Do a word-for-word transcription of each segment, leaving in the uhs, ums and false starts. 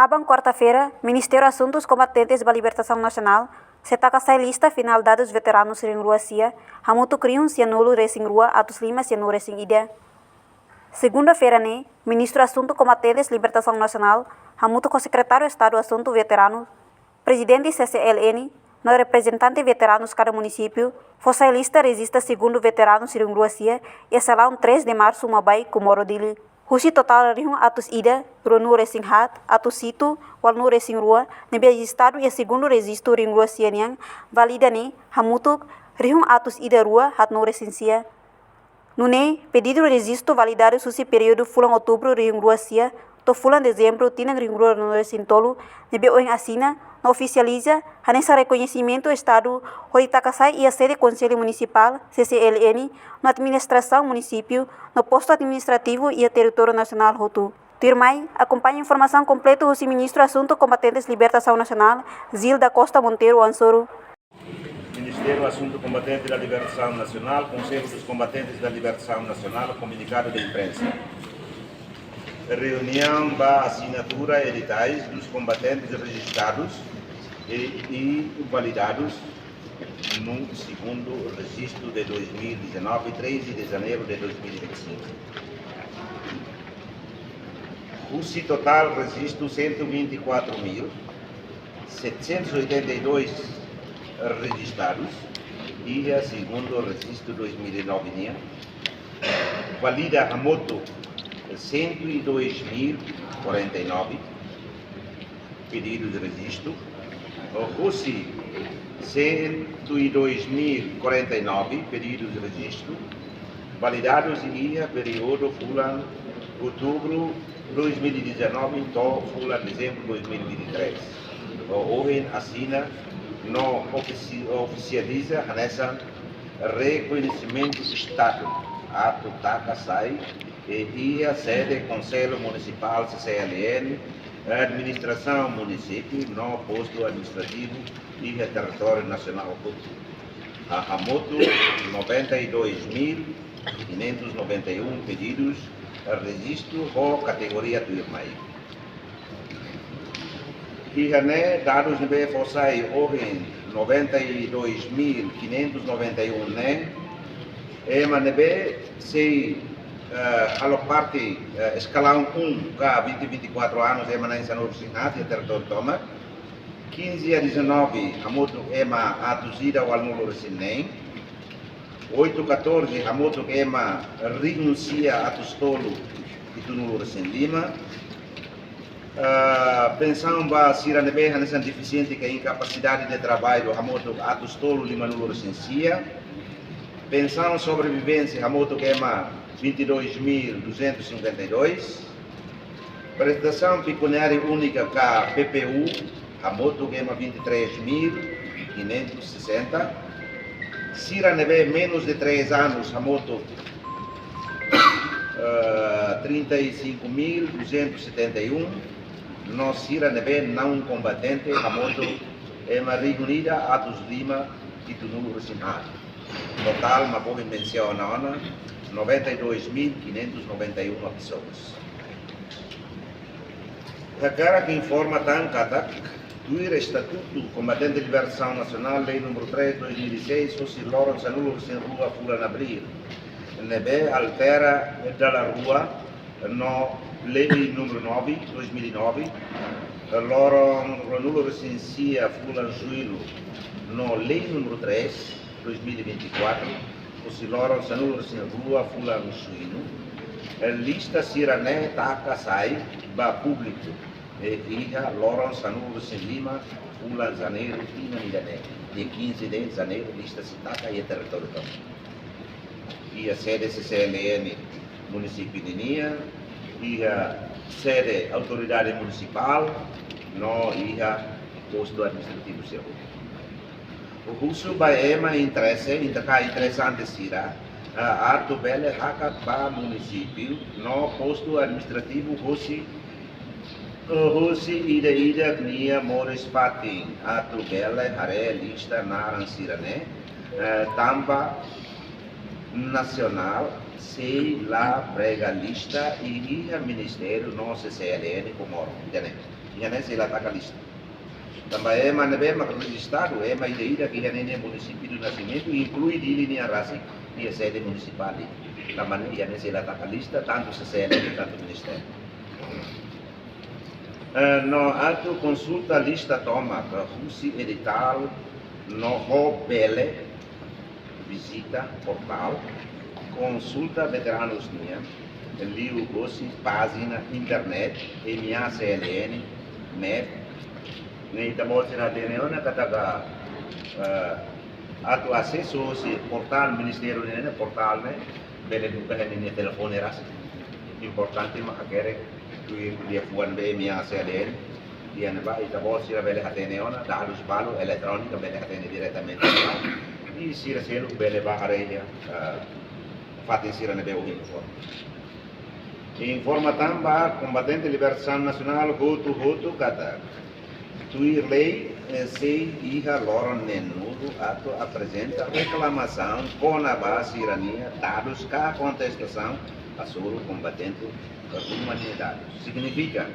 Aban kuarta-feira, Ministériu Asuntus Kombatentes ba Libertasaun Nasionál sei taka sai lista finál dadus veteranus rihun rua sia, hamutuk rihun sianulu resin rua atus lima sianulu resin ida. Segunda-feira ne'e, Ministru Asuntu Kombatentes Libertasaun Nasionál, hamutuk ho Sekretáriu Estadu Asuntu Veteranu, Prezidente C C L N, no reprezentante veteranus kada munisípiu, fó sai lista rejista segundu veteranus rihun rua sia, iha salaun três de Março, Mabai, Comoro, Dili. Husi totál rihun atus ida, ruanulu resin haat, atus hitu, ualunulu resin rua, ne'ebé rejistadu iha segundu rejistu rihun rua sia nian, valida ne'e, hamutuk, rihun atus ida rua, haatnulu resin sia. Nune'e, pedidu rejistu validadu husi períodu fulan Outubru rihun rua sia, to'o fulan Dezembru tinan rihun rua ruanulu resin tolu, ne'ebé ohin asina, no ofisializa, hanesan rekoñesimentu Estadu, hodi taka sai iha sede Konsellu Munisipál, C C L N, no administrasaun munisípiu, no postu administrativu iha territóriu nasionál hotu. Tuirmai, akompaña informasaun kompletu husi Ministru Asuntu Kombatentes Libertasaun Nasionál, Gil da Costa Monteiro Ansoru. Ministériu Asuntu Kombatente da Libertasaun Nasionál, Konsellu dos Kombatentes da Libertasaun Nasionál, komunikadu de imprensa. Reuniaun ba asinatura editais dos combatentes registados e, e validadus no segundo registro de dois mil e dezanove, três de janeiro de dois mil e vinte e cinco. Husi totál rejistu cento e vinte e quatro mil setecentos e oitenta e dois registados, iha segundo rejistu dois mil e nove nian, valida hamutuk cento e dois mil quarenta e nove pedidos de registro, husi cento e dois mil quarenta e nove pedidos de registro, validados iha períodu fulan Outubru dois mil e dezanove to'o fulan Dezembru dois mil e vinte e três. Ohin asina no ofisi-, ofisializa hanesan rekoñesimentu Estadu atu taka sai iha sede Konsellu Munisipál, C C L N, administrasaun munisípiu no postu administrativu iha territóriu nasionál hotu. Hamutuk noventa e dois mil quinhentos noventa e um pedidos rejistu ho kategoria tuirmai. Iha ne'e dadus ne'ebé fó sai ohin noventa e dois mil quinhentos noventa e um ne'e, ema ne'ebé sei, eh, halo parte, eh, eskalaun um ka vinte, vinte e quatro anos, ema na'in sanulu resin haat iha territóriu tomak. Quinze a dezanove, hamutuk ema atus ida ualunulu resin neen. Oito catorze, hamutuk ema rihun sia atus tolu hitunulu resin lima. Ah, pensaun ba sira ne'ebé hanesan defisiente ka inkapasidade de trabalho, hamutuk atus tolu limanulu resin sia. Pensaun sobrevivénsia, hamutuk ema vinte e dois mil duzentos e cinquenta e dois. Prestasaun pekuniária únika ka P P U, hamutuk ema vinte e três mil quinhentos e sessenta. Sira ne'ebé menus de três anos, hamutuk, eh, trinta e cinco mil duzentos e setenta e um. No sira ne'ebé não combatente, hamutuk ema rihun ida atus lima hitunulu resin haat. Totál mak ohin mensiona ona, noventa e dois mil quinhentos noventa e uma pessoas. Hakarak informa tan katak, tuir Estatutu Kombatente Libertasaun Nasionál, Lei número três, dois mil e seis, hosi loron sanulu resin rua fulan Abríl, ne'ebé altera dala rua no Lei número nove, dois mil e nove, loron ruanulu resin sia fulan Jullu, no Lei número três, dois mil e vinte e quatro, hosi loron sanulu resin rua fulan Junho, lista sira-ne'e taka sai ba públiku, eh, iha loron sanulu resin lima fulan Janeiru tinan ida-ne'e, dia quinze de Janeiro, lista sei taka iha territóriu tomak. Iha sede C C L N munisípiu ninian, iha sede autoridade munisipál, no iha postu administrativu sira hotu. Husu ba ema interese, inter-, ka interesante sira, ah, atu bele hakat ba munisípiu no postu administrativu hosi, eh, hosi ida-idak nia moris-fatin, atu bele haree lista naran sira-ne'e, eh, tanba nasionál sei la prega lista iha ministériu no C C L N Comoro, ida-ne'e. Iha ne'e sei la taka lista. Tanba ema ne'ebé mak rejistadu, ema ida-idak iha ne'e nia munisípiu de nasimentu, inklui Dili nian rasik, iha sede munisipál. Tanba ne'e iha ne'e sei la taka lista, tantu C C L N, tantu ministériu. Eh, no atu konsulta lista tomak husi editál, no ho bele vizita portál, konsulta veteranus nian, liuhosi pájina internet, M A C L N, M E P, ne'e ita-boot sira hatene ona katak, eh, atu asesu husi portál ministériu ne'e, portál ne'e, bele buka iha ninia telefone rasik. Importante mak hakerek tuir liafuan B M A C L N, iha ne'ebá ita-boot sira bele hatene ona, dadus balu eletrónika bele hatene diretamente. I sira seluk bele bá haree iha, eh, fatin sira ne'ebé ohin informa. Informa tan ba kombatente libertasaun nasionál hotu-hotu katak tuir lei, eh, sei iha loron neenulu atu aprezenta reklamasaun kona-ba sira-nia dadus ka kontestasaun hasoru kombatente ruma nia dadus. Signifika,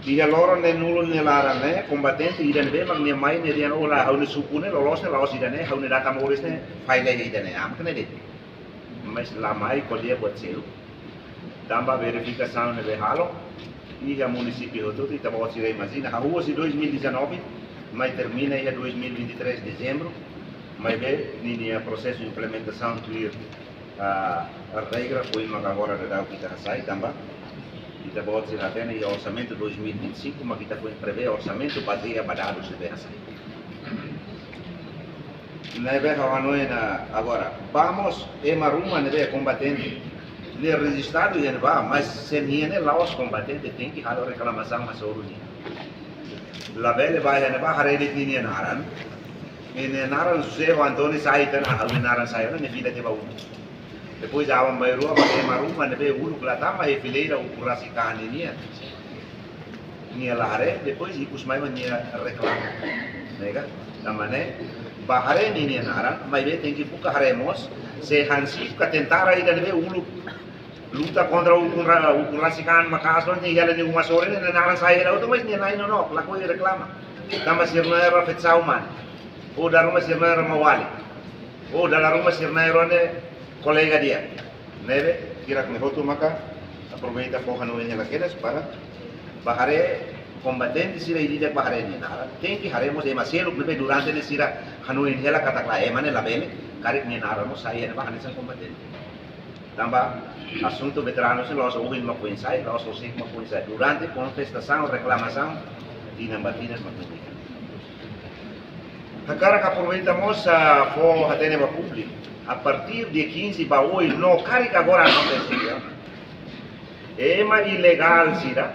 iha loron neenulu nia laran ne'e, kombatente ida ne'ebé mak nia mai ne'e dehan: "Ó, ha'u-nia suku ne'e loloos ne'e, la'ós ida-ne'e, ha'u-nia data moris ne'e falla iha ida-ne'e." Mak ne'e de'it. Mas la mai ko'alia buat seluk. Tanba verifikasaun ne'ebé halo iha munisípiu hotu-hotu, ita-boot sira imajina, hahú husi dois mil e dezanove, mai termina iha dois mil e vinte e três dezembru, maibé ninia prosesu implementasaun tuir, ah, regra foin mak agora daudaun ita hasai, tanba ita-boot sira hatene iha orsamentu dois mil e vinte e cinco mak ita foin prevee orsamentu bazeia ba dadus ne'ebé hasai. Ne'ebé ha'u hanoin ona agora, ba mós ema ruma ne'ebé kombatente, nia rejistadu iha ne'ebá, mas se nia ne'e la'ós kombatente, tenke halo reklamasaun hasoru nia. Labele bá iha ne'ebá haree de'it ninia naran. Ninia naran José António sai tan, ah, ha'u-nia naran sai ona, nia fila tiha ba uluk. Depois aban-bainrua ba ema ruma ne'ebé uluk la tama iha fileira ukun rasik an nian. Nia la haree, depois ikus mai mak nia reklama. Ne'e ka? Tanba ne'e, bá haree ninia naran, maibé tenke buka haree mós, se hanesan ka tentara ida ne'ebé uluk luta kontra ukun ra-, ukun rasik an maka'as, no nia hela nia uma sorin, nia naran sai hela, otomatis nia na'in nonook, lakohi reklama. Tanba sira-nia naran feto-sa'e mane. Ou dala ruma sira-nia naran maun-alin. Ou dala ruma sira-nia naran ne'e kolega di'ak. Ne'ebé, hirak ne'e hotu maka aproveita fó hanoin hela kedas para bá haree kombatente sira ida-idak bá haree nia naran. Tenke haree mós ema seluk ne'ebé durante ne'e sira hanoin hela katak lae, ema ne'e labele, karik nia naran mós sai iha ne'ebá hanesan kombatente. Tanba asuntu veteranus ne'e la'ós ohin mak foin sai, la'ós horiseik mak foin sai. Durante kontestasaun, reklamasaun, tinan ba tinan mak foin. Hakarak aproveita mós, ah, fó hatene ba públiku. A partir dia quinze ba oin, no karik agora akontese, ema ilegál sira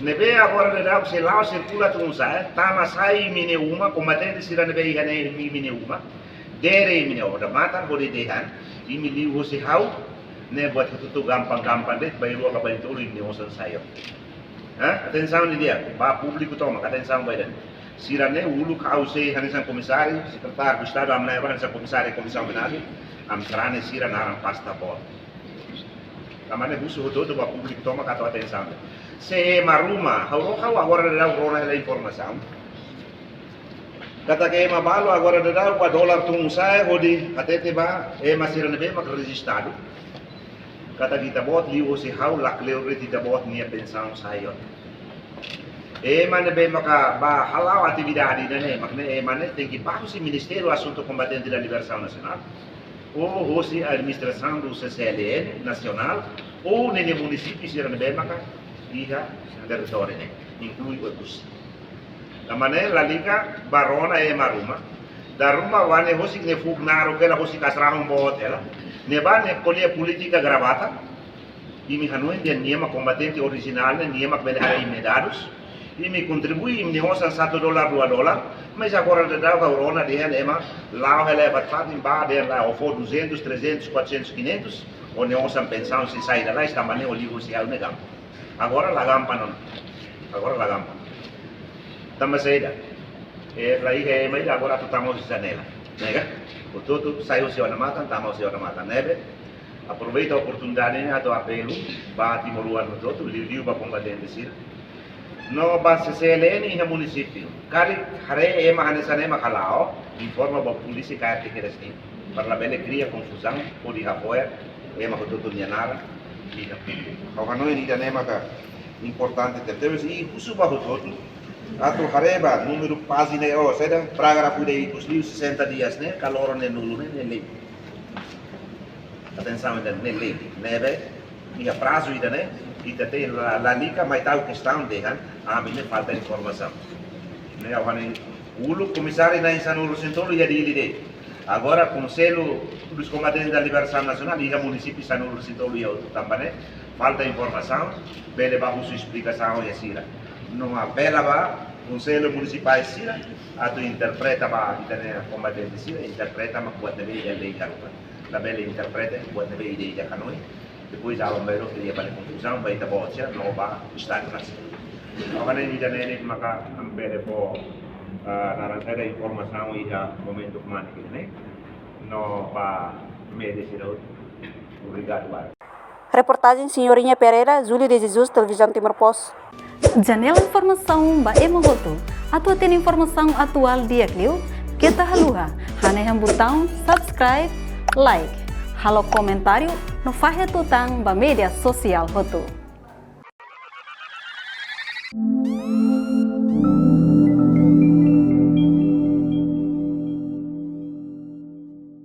ne'ebé agora daudaun sei la'o sirkula tun-sa'e, tama sai imi-nia uma, kombatente sira ne'ebé iha ne'e imi-nia uma, dere imi-nia odamatan hodi dehan, imi liuhosi ha'u ne'e buat hotu-hotu gampang-gampang de'it, bainrua ka baintolu imi-nia osan sai ona. Hah? Atensaun ida-idak, ba públiku tomak, atensaun ba ida-ne'e. Sira ne'e uluk ha'u sei hanesan komisáriu, sekretáriu Estadu, ami-na'in rua hanesan komisáriu Komisaun Homenajen, ami sarani sira naran pasta boot. Tanba ne'e husu hotu-hotu ba públiku tomak atu atensaun. Se ema ruma, ha'u rona, ha'u agora daudaun rona hela informasaun katak ema balu agora daudaun bá dolar tun-sa'e hodi hatete ba ema sira ne'ebé mak rejistadu katak ita-boot liuhosi ha'u lakleur de'it ita-boot nia pensaun sai ona. Ema ne'ebé maka bá hala'o atividade ida-ne'e, mak ne'e ema ne'e tenke bá husi Ministériu Asuntu Kombatente da Libertasaun Nasionál, ou hosi administrasaun do C C L N nasionál, ou ninia munisípiu sira ne'ebé maka iha territóriu ne'e, inklui Oekusi. Tanba ne'e lalika bá rona ema ruma. Dala ruma bá ne'e husik nia fuuk naruk hela, husik as-rahun boot hela. Ne'ebá ne'e ko'alia polítika gravata. Imi hanoin dehan nia mak kombatente orijinál ne'e, nia mak bele haree imi-nia dadus. Imi kontribui imi-nia osan satu dolar, dua dolar. Mas agora daudaun ha'u rona dehan ema la'o hela iha fatin-fatin bá dehan lae, ó fó duzentos, trezentos, quatrocentos, quinhentos. Ó-nia osan pensaun sei sai lalais, tanba ne'e ó liuhosi ha'u ne'e gampang. Agora la gampang ona. Agora la gampang. Tanba saida? Eh, la iha ema ida agora atu tama husi janela. Ne'e ka? Hotu-hotu sai husi odamatan, tama husi odamatan. Ne'ebé, aproveita oportunidade ne'e atu apelu ba timoroan hotu-hotu, liuliu ba kombatente sira. No ba C C L N iha munisípiu. Karik haree ema hanesan ne'e mak hala'o, informa ba polísia kaer tiha kedas ne'e. Para labele kria konfuzaun, hodi apoia ema hotu-hotu nia naran. Iha. Ha'u hanoin ida-ne'e maka importante tebetebes i husu ba hotu-hotu. Atu haree ba númeru pájina, oh, saida, parágrafu ida ikus liu sessenta dias ne'e, ka loron ne'e nulu ne'e, ne'e lei. Atensaun ida-ne'e lei. Ne'ebé, iha prazu ida-ne'e, ita tenke la, lalika, mai tau kestaun dehan, ami ne'e falta informasaun. Ne'e ha'u hanoin uluk komisáriu na'in sanulu-resin-tolu iha Dili de'it. Agora Konsellu dos Combatentes da Libertação Nacional iha munisípiu sanulu-resin-tolu iha hotu tanba ne'e falta informasaun, bele ba husu esplikasaun iha sira. No apela ba Konsellu Munisipál sira atu interpreta ba ita-nia kombatente sira, interpreta mak buat ne'ebé iha lei haruka. Labele interpreta buat ne'ebé ida-idak hanoin. Depois aban-bainrua kria fali konfuzaun ba ita-boot sira no ba Estadu rasik. Ha'u hanoin ida-ne'e de'it maka ami bele fó, ah, naran saida, informasaun iha momentu kmanek ne'e. No ba média sira hotu. Obrigadu barak. Reportajen Senhorinha Pereira, Júlio de Jesus, Televizaun Timor Post. Janela informasaun ba ema hotu. Atu hatene informasaun atuál di'ak liu, keta haluha hanehan butaun subscribe, like, halo komentáriu no fahe tutan ba média sosiál hotu.